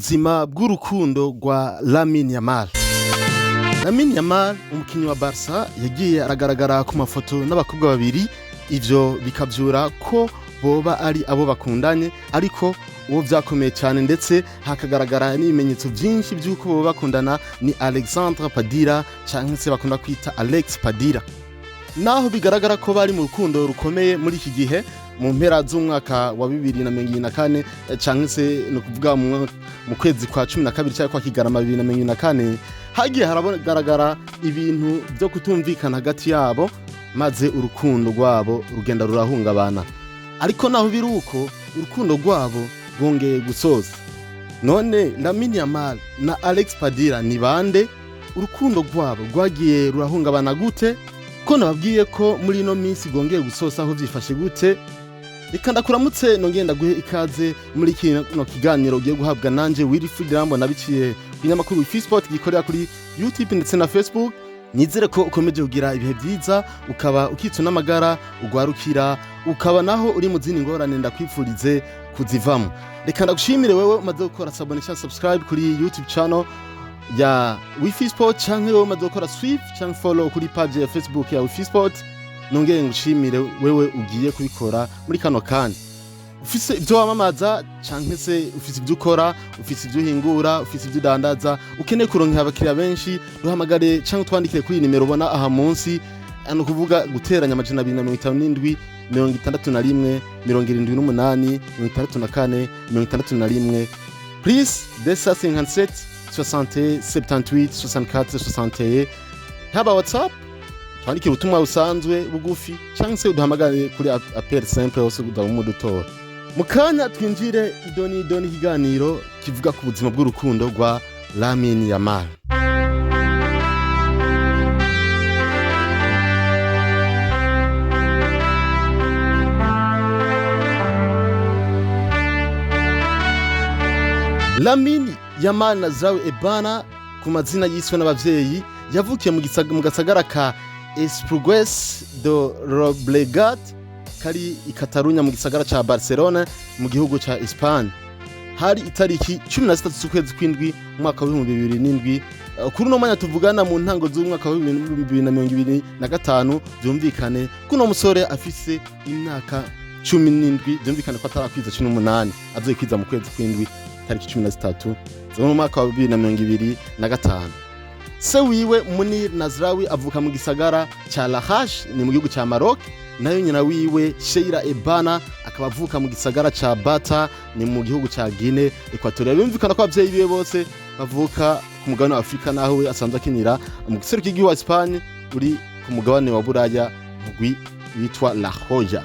Ubuzima bw'urukundo rwa Lamine Yamal. Lamine Yamal, umukinyi wa Barca, yagiye aragaragara ku mafoto n'abakobwa babiri, ivyo bikavyura ko boba ari abo bakundanye, ariko uwo vyakomeye cyane ndetse hakagaragara n'ibimenyetso vyinshi vy'uko boba bakundana ni Alexandre Padilla, canke se bakunda kwita Alex Padilla. Naho bigaragara ko bari mu rukundo rukomeye muri iki gihe, mu mpera z'umwaka wa 2024, canke se ni ukuvuga mu kwezi kwa 12 cyangwa kwa Kigarama 2024, hagiye haragaragara ibintu byo kutumvikana hagati yabo, maze urukundo rwabo rugenda rurahungabana. Ariko naho biri uko, urukundo rwabo rwongeye gusoza. None Lamine Yamal na Alex Padilla ni bande? Urukundo rwabo rwagiye rurahungabana gute? Ko nababwiye ko muri ino minsi rwongeye gusoza, aho vyifashe gute? Reka ndakuramutse, nongeye ndaguhe ikaze muri kino kiganiro ugiye guhabwa nanje Wilfried Rambo, nabiciye ku kinyamakuru Wifi Sport gikorera kuri YouTube ndetse na Facebook. Nizere ko ukomeje kugira ibihe byiza, ukaba ukitse n'amagara ugwarukira, ukaba naho uri mu zindi ngorane ndakwifurize kuzivamo. Reka ndagushimire wewe umaze gukora s'abonner cyangwa subscribe kuri YouTube channel ya Wifi Sport, canke wewe umaze gukora swipe canke follow kuri page ya Facebook ya Wifi Sport. Nongeye ngushimire wewe ugiye kubikora muri kano kanya. Ufise ibyo wamamaza, canke se ufise ibyo ukora, ufise ibyo uhingura, ufise ibyo udandaza, ukeneye kuronka abakiriya benshi, duhamagare canke utwandikire kuri iyi nimero ubona aha munsi, ni ukuvuga guteranya 257 61 78 64 61, plus 257 60 78 64 61. Haba WhatsApp, twandikire ubutumwa busanzwe bugufi, cyangwa se uduhamagare kuri appel simple, hose udamudutora. Mu kanya twinjire idoni idoni ikiganiro kivuga ku buzima bw'urukundo rwa Lamine Yamal. Lamine Yamal Nazraoui Ebana, ku mazina yiswe n'abavyeyi, yavukiye mu gasagara ka Esplugues de Llobregat kari i Catalunya, mu gisagara ca Barcelona, mu gihugu ca Espagne. Hari itariki 13 z'ukwezi kw'indwi, umwaka wa 2007. Kuri uno mwanya tuvugana, mu ntango z'umwaka wa 2025, vyumvikane ko uno musore afise imyaka 17, vyumvikane ko atarakwiza 18, azokwiza mu kwezi kw'indwi tariki 13 zo mu mwaka wa 2025. Se wiwe Munir Nazrawi avuka mu gisagara ca Larache, ni mu gihugu ca Maroc, nayo nyina wiwe Sheila Ebana akaba avuka mu gisagara ca Bata, ni mu gihugu ca Guinea Equatorial. Bimvikana ko abavyeyi biwe bose bavuka ku mugabane wa Afrika, naho we asanzwe akinira mu giseruko cy'igihugu wa Espagne uri ku mugabane wa Buraya, mugwi witwa La Roja.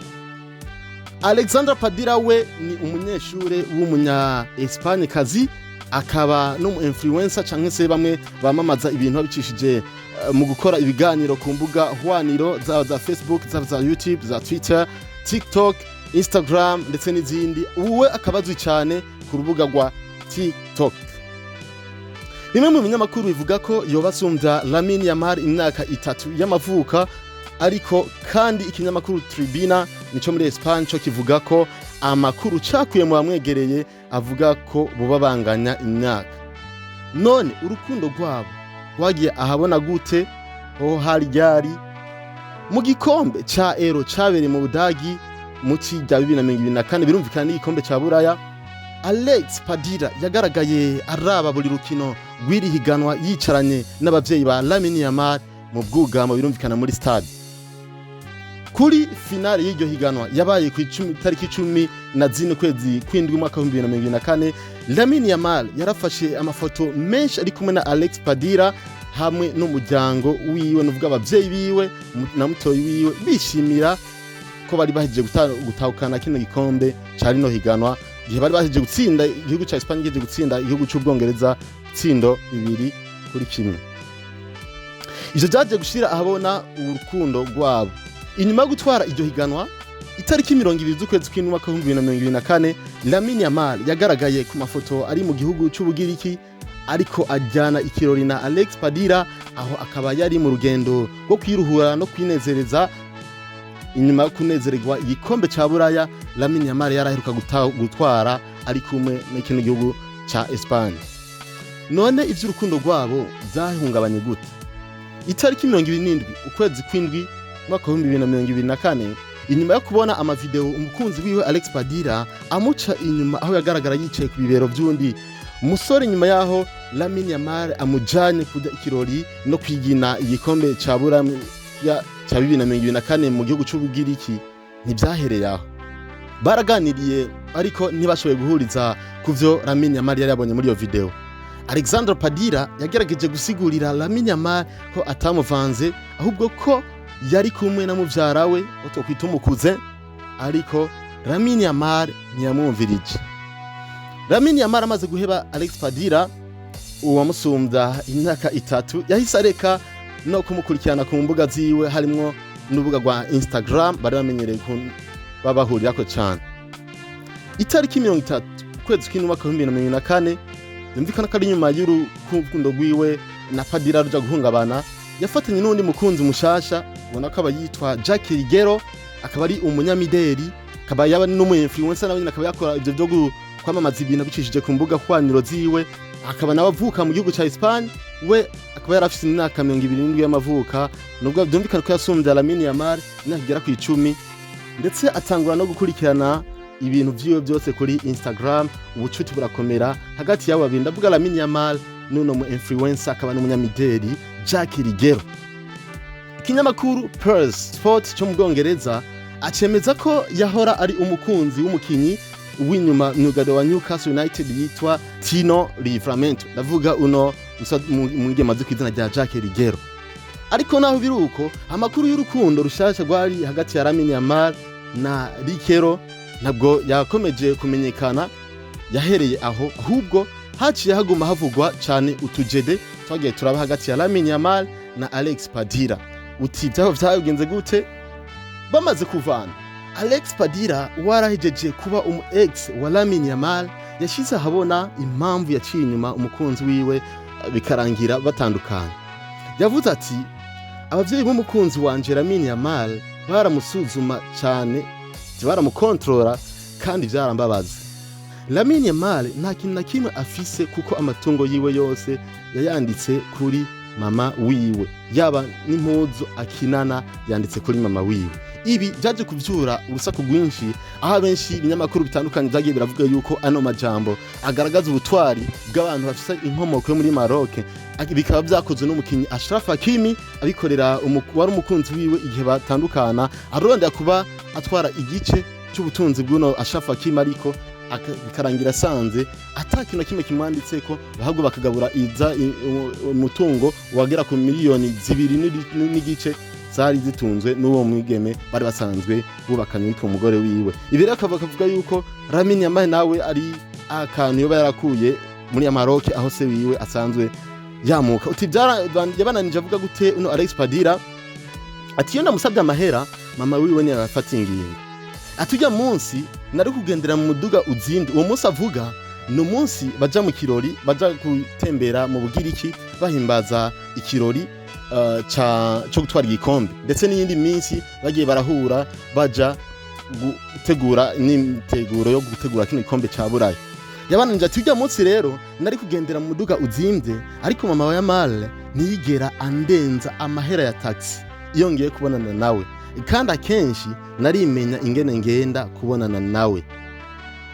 Alexandra Padilla we ni umunyeshure w'umunya Espagne kazi, akaba n'umu influencer, canke se bamwe bamamaza ibintu babicishije mu gukora ibiganiro ku mbuga hwaniro, zaba za Facebook, zaba za YouTube, za Twitter, TikTok, Instagram ndetse n'izindi. Uwe akaba azwi cyane ku rubuga rwa TikTok. Bimwe mu binyamakuru bivuga ko yoba asumbya Lamine Yamal imyaka 3 y'amavuka, ariko kandi ikinyamakuru Tribuna nico muri Espagne cyo kivuga ko amakuru cakuye mu bamwegereye avuga ko boba banganya imyaka. None urukundo rwabo rwagiye ahabona gute? Ho hari ryari? Mu gikombe ca Euro cabereye mu Budagi mu ci rya 2024, birumvikana n'igikombe ca Buraya, Alex Padilla yagaragaye araba buri rukino rw'iri higanwa yicaranye n'abavyeyi ba Lamine Yamal mu bwugamo, birumvikana muri stade. Kuri finale y'iryo higanwa yabaye ku tariki 14 kwezi kw'indwi, umwaka wa 2024, Lamine Yamal yarafashe amafoto menshi ari kumwe na Alex Padilla hamwe n'umuryango wiwe, nuvuga abavyeyi biwe na mutoyi wiwe, bishimira ko bari bahejeje gutahukana kino gikombe ca rino higanwa, igihe bari bahejeje gutsinda igihugu ca Espagne, gihejeje gutsinda igihugu c'Ubwongereza tsindo 2-1. Ivyo vyaje gushira ahabona urukundo rwabo. Inyuma yo gutwara iryo higanwa, itariki 20 z'ukwezi kw'indwi, umwaka wa 2024, Lamine Yamal yagaragaye ku mafoto ari mu gihugu c'Ubugiriki ariko ajyana ikirori na Alex Padilla, aho akaba yari mu rugendo rwo kwiruhura no kwinezereza inyuma yo kunezererwa igikombe ca Buraya Lamine Yamal yaraheruka gutwara ari kumwe n'ikino gihugu. ca Espagne. None ivy'urukundo rwabo vyahungabanye gute? Itariki 27 ukwezi kw'indwi umwaka wa 2024, inyuma yo kubona amavideo umukunzi wiwe Alex Padilla amuca inyuma, aho yagaragara yicaye ku bibero vy'undi musore, nyuma yaho Lamine Yamal amujanye kurya ikirori no kwigina igikombe ca Buraya ca 2024 mu gihugu c'Ubugiriki, ntibyahereye aho. Baraganiriye, ariko ntibashoboye guhuriza ku vyo Lamine Yamal yari yabonye muri iyo video. Alexandre Padilla yagerageje gusigurira Lamine Yamal ko atamuvanze, ahubwo ko yari kumwe na muvyara we twokwita umukuze, ariko Lamine Yamal ntiyamwumvirije. Lamine Yamal amaze guheba Alex Padilla uwamusumbya imyaka 3, yahise areka no kumukurikirana ku mbuga ziwe, harimwo n'urubuga rwa Instagram bari bamenyereye babahurirako cane. Itariki 30 ukwezi kw'indwi umwaka wa 2024, yumvikana ko ari nyuma y'urukundo rwiwe na Padilla ruja guhungabana, yafatanye n'undi mukunzi mushasha, ubona ko aba yitwa Jack Rigero, akaba ari umunyamideli, akaba yaba n'umu influencer nawe nyine, akaba yakora ivyo vyo kwamamaza ibintu abicishije ku mbuga hwaniro ziwe, akaba nawe avuka mu gihugu ca Espagne. We akaba yari afise imyaka 27 y'amavuka, nubwo byumvikana ko yasumbye Lamine Yamal imyaka igera ku 10. Ndetse atangura no gukurikirana ibintu vyiwe byose kuri Instagram. Ubucuti burakomera hagati y'abo babiri, ndavuga Lamine Yamal n'uno mu influencer akaba n'umunyamideli Jack Rigero. Ikinyamakuru Pulse Sport cyo mu Bwongereza acemeza ko yahora ari umukunzi w'umukinyi w'inyuma myugariro wa Newcastle United yitwa Tino Livramento, ndavuga uno mwigeme azwi ku izina rya Jack Rigero. Ariko naho biri uko, amakuru y'urukundo rushasha rwari hagati ya Lamine Yamal na Rikero ntabwo yakomeje kumenyekana yahereye aho, ahubwo haciye haguma havugwa cyane utujede twagiye turaba hagati ya Lamine Yamal na Alex Padilla. Uti vyaho vyagenze gute? Bamaze kuvana, Alex Padilla warahejeje kuba umu ex wa Lamine Yamal yashize ahabona impamvu yaciye inyuma umukunzi wiwe bikarangira batandukanye. Yavuze ati: "Abavyeyi b'umukunzi wanje Lamine Yamal baramusuzuma cyane, baramukontorora, kandi vyarambabaza. Lamine Yamal nta kintu na kimwe afise, kuko amatungo yiwe yose yayanditse kuri mama wiwe, yaba n'impuzu akinana yanditse kuri mama wiwe." Ibi byaje kuvyura urusaku rwinshi, aho abenshi ibinyamakuru bitandukanye vyagiye biravuga yuko ano majambo agaragaza ubutwari bw'abantu bafise inkomoko yo muri Maroc, bikaba vyakozwe n'umukinyi Achraf Hakimi abikorera wari umukunzi wiwe igihe batandukana, arondera kuba atwara igice cy'ubutunzi bw'uno Achraf Hakimi, ariko bikarangira asanze ata kintu na kimwe kimwanditseko, ahubwo bakagabura iza umutungo wagera ku miliyoni 2 n'igice zari zitunzwe n'uwo mwigeme bari basanzwe bubakanye witwa umugore wiwe. Ibi rero akaba akavuga yuko Lamine Yamal nawe ari akantu yoba yarakuye muri Maroc aho se wiwe asanzwe yamuka. Uti yabananije avuga gute uno Alex Padilla? Ati: "Iyo ndamusabye amahera, mama wiwe niyo arafata ingingo." Ati: "Ujya munsi nari kugendera mu muduga uzindi." Uwo munsi avuga ni umunsi baja mu kirori, baja gutembera mu Bugiriki bahimbaza ikirori cyo gutwara igikombe, ndetse n'iyindi minsi bagiye barahura baja gutegura imyiteguro yo gutegura kino gikombe ca Buraya. Yabananje ati: "Ujya munsi rero nari kugendera mu muduga uzimvye, ariko mama wa Yamal ntiyigera andenza amahera ya taxi iyo ngiye kubonana nawe, kandi akenshi narimenya ingene ngenda kubonana nawe."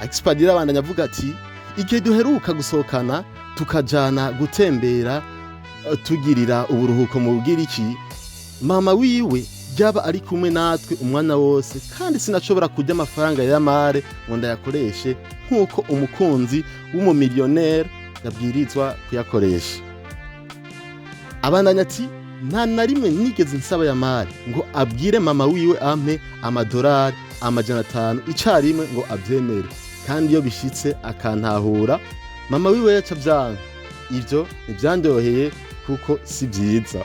Alex Padilla abandanya avuga ati: "Igihe duheruka gusohokana tukajana gutembera, tugirira uburuhuko mu Bugiriki, mama wiwe yaba ari kumwe natwe umwanya wose, kandi sinashobora kurya amafaranga ya Yamal ngo ndayakoreshe nk'uko umukunzi w'umumiliyoneri yabwirizwa kuyakoresha." Abandanya ati: "Nta na rimwe nigeze nsaba Yamal ngo abwire mama wiwe ampe amadolari 500 icarimwe ngo avyemere, kandi iyo bishitse akantahura, mama wiwe yaca vyanka. Ivyo ntivyandyoheye kuko si vyiza."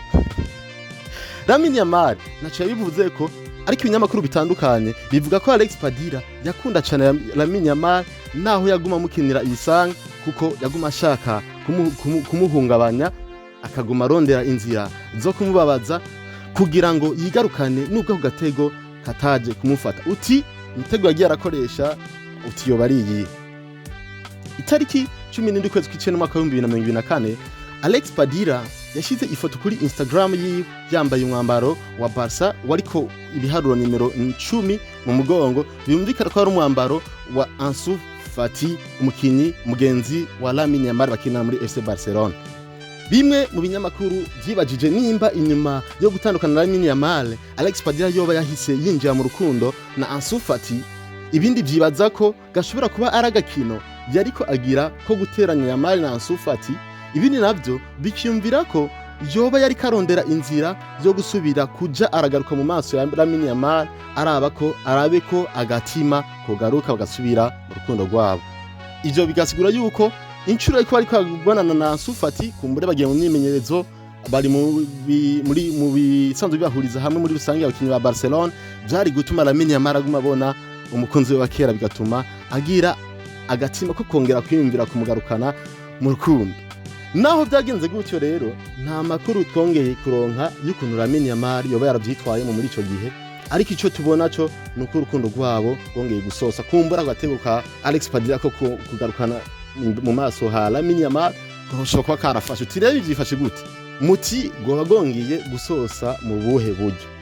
Lamine Yamal naco yabivuze ko, ariko ibinyamakuru bitandukanye bivuga ko Alex Padilla yakunda cane Lamine Yamal, naho yaguma amukinira ibisanga, kuko yaguma ashaka kumuhungabanya, akaguma arondera inzira zo kumubabaza kugira ngo yigarukane, nubwo ako gatego kataje kumufata. Uti imitego yagiye arakoresha, uti yoba ari iyihe? Itariki 17 ukwezi kw'icenda umwaka w'2024, Alex Padilla yashyize ifoto kuri Instagram yiwe yambaye umwambaro wa Barca wariko ibiharuro nimero 10 mu mugongo, biyumvikana ko ari umwambaro wa Ansu Fati, umukinyi mugenzi wa Lamine Yamal bakina muri FC Barcelona. Bimwe mu binyamakuru vyibajije nimba inyuma yo gutandukana na Lamine Yamal, Alex Padilla yoba yahise yinjira mu rukundo na Ansu Fati. Ibindi vyibaza ko gashobora kuba ari agakino yariko agira ko guteranya Yamal na Ansu Fati. Ibindi navyo bikiyumvira ko yoba yariko arondera inzira yo gusubira kuja aragaruka mu maso ya Lamine Yamal, araba ko arabe ko agatima kogaruka bagasubira mu rukundo rwabo. Ivyo bigasigura yuko inshuro ariko bariko babonana na Ansu Fati, kumbure bagiye mu myimenyerezo, bari muri mu bisanzwe bibahuriza hamwe muri rusange abakinyi ba Barcelona, vyari gutuma Lamine Yamal aguma abona umukunzi we wa kera, bigatuma agira agatima ko kongera kwiyumvira kumugarukana mu rukundo. Naho byagenze gutyo rero, nta makuru twongeye kuronka y'ukuntu Lamine Yamal yoba yaravyitwayemo muri ico gihe, ariko ico tubona co ni uko urukundo rwabo rwongeye gusosa. Kumbura agatego ka Alex Padilla ko kugarukana mu maso ha Lamine Yamal gashobora kuba karafashe. Uti rero vyifashe gute? Muti rwoba rwongeye gusosa mu buhe buryo?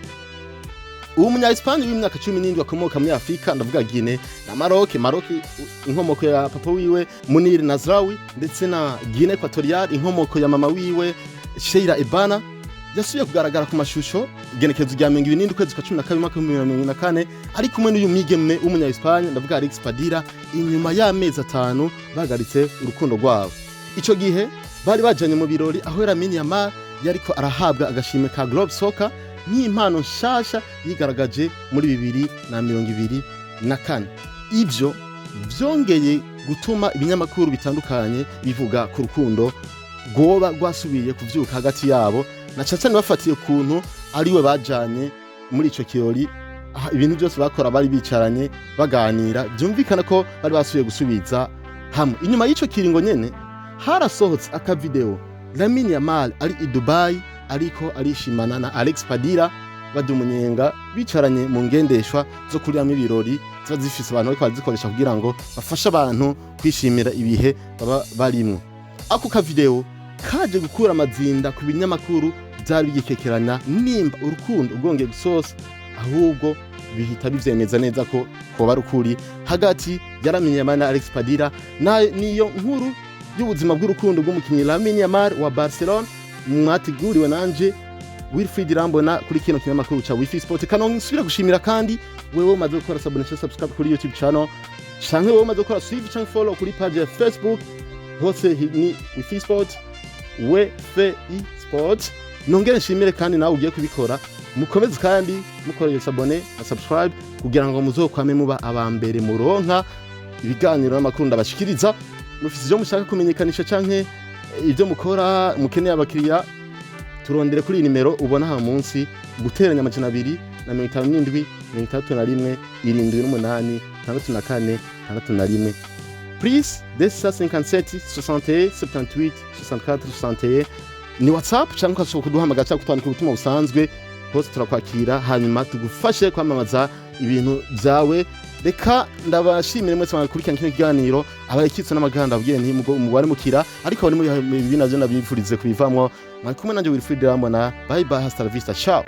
Uwo munya Espagne w'imyaka 17 akomoka muri Afrika, ndavuga Guinea na Maroc, Maroc inkomoko ya papa wiwe Munir Nazrawi, ndetse na Guinea Equatorial inkomoko ya mama wiwe Sheila Ebana, yasubiye kugaragara ku mashusho igenekerezo rya 27 ukwezi kwa 12 umwaka w'2024 ari kumwe n'uyu mwigeme w'umunya Espagne, ndavuga Alex Padilla, inyuma y'amezi 5 bahagaritse urukundo rwabo. Ico gihe bari bajanye mu birori aho Lamine Yamal yariko arahabwa agashimwe ka Globe Soccer nk'impano nshasha yigaragaje muri 2024. Ivyo vyongeye gutuma ibinyamakuru bitandukanye bivuga ku rukundo rwoba rwasubiye kuvyuka hagati yabo, na cane cane bafatiye ukuntu ariwe bajanye muri ico kirori, aha, ibintu byose bakora bari bicaranye baganira, byumvikana ko bari basubiye gusubiza hamwe. Inyuma y'ico kiringo nyene harasohotse akavideo Lamine Yamal ari i Dubai ariko arishimana na Alex Padilla, barya umunyenga bicaranye mu ngendeshwa zo kuriramo ibirori ziba zifise abantu bariko barazikoresha kugira ngo bafashe abantu kwishimira ibihe baba barimwo. Ako kavideo kaje gukura amazinda ku binyamakuru byari bigikekeranya nimba urukundo rwongeye gusosa, ahubwo bihita bivyemeza neza ko koba ari ukuri hagati ya Lamine Yamal na Alex Padilla. Na niyo nkuru y'ubuzima bw'urukundo rw'umukinyi Lamine Yamal wa Barcelona mwateguriwe nanje Wilfried Rambona kuri kino kinyamakuru ca Wifi Sport. Kano nsubira gushimira kandi wewe umaze gukora s'abonner, subscribe kuri YouTube channel, canke wewe umaze gukora suivre canke follow kuri page ya Facebook, hose ni Wifi Sport, W F I Sport. Nongere nshimire kandi nawe ugiye kubikora, mukomeze kandi mukoreye s'abonner na subscribe kugira ngo muzokwame muba aba mbere muronka ibiganiro n'amakuru ndabashikiriza. Mufise ivyo mushaka kumenyekanisha canke ibyo mukora, mukeneye abakiriya, turondere kuri iyi nimero ubona aha munsi: guteranya 257 61 78 64 61, plus 257 61 78 64 61. Ni WhatsApp cyangwa ukashobora kuduhamagara cyangwa kutwandika ubutumwa busanzwe, hose turakwakira, hanyuma tugufashe kwamamaza ibintu byawe. Reka ndabashimire mwese mwakurikirana kino kiganiro. Abarekitse n'amaganda abwiye nti mubare mukira, ariko bari muri bibi navyo ndabifurize kubivamwo. Mwari kumwe nanje Wilfried Rambona. Bye bye, hasta la vista, ciao.